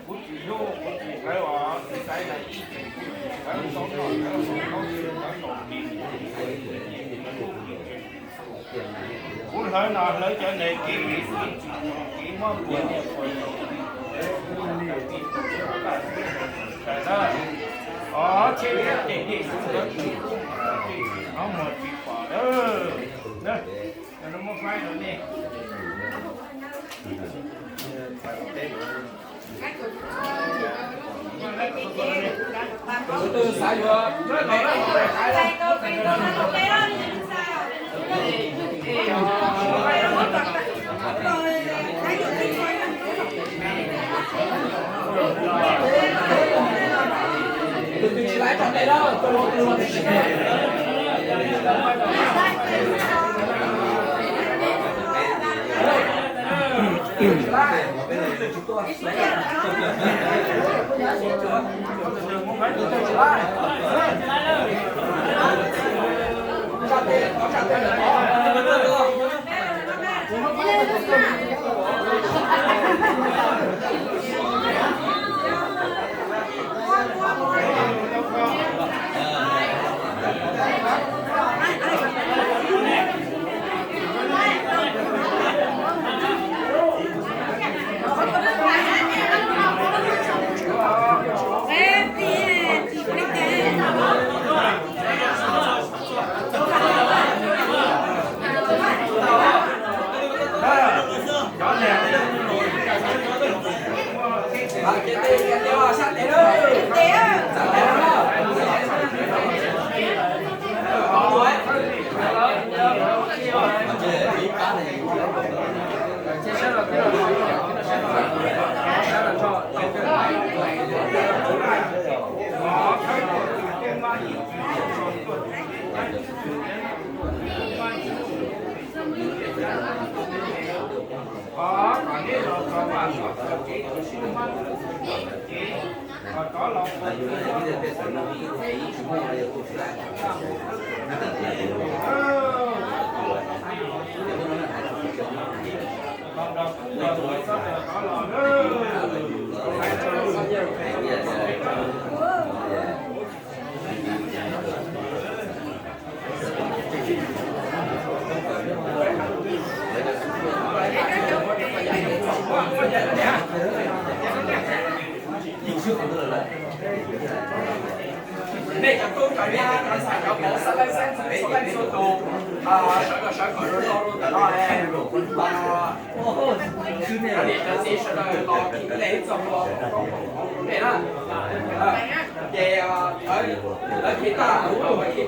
Kuv tsis hlub, kuv tsis hlawv os, ib txhais ib txhais kuv tsis hlawv, kuv hlawv no hlawv cov neeg kev kev tsis tsim kev muab puas niam puas txiv os, thiab hnov muag tsis pom lawm. Muab faib rau nej. Nej cov tub cov nyab cov ntxhais cov vauv, xab laib xab ntxwv, xab laib txhua tus, sawv kom sawv kom zoo zoo rau ntawm no. Cov niam cov txiv sawv daws los kis nej txog ua nej na. Ces lawv khi tag ua khi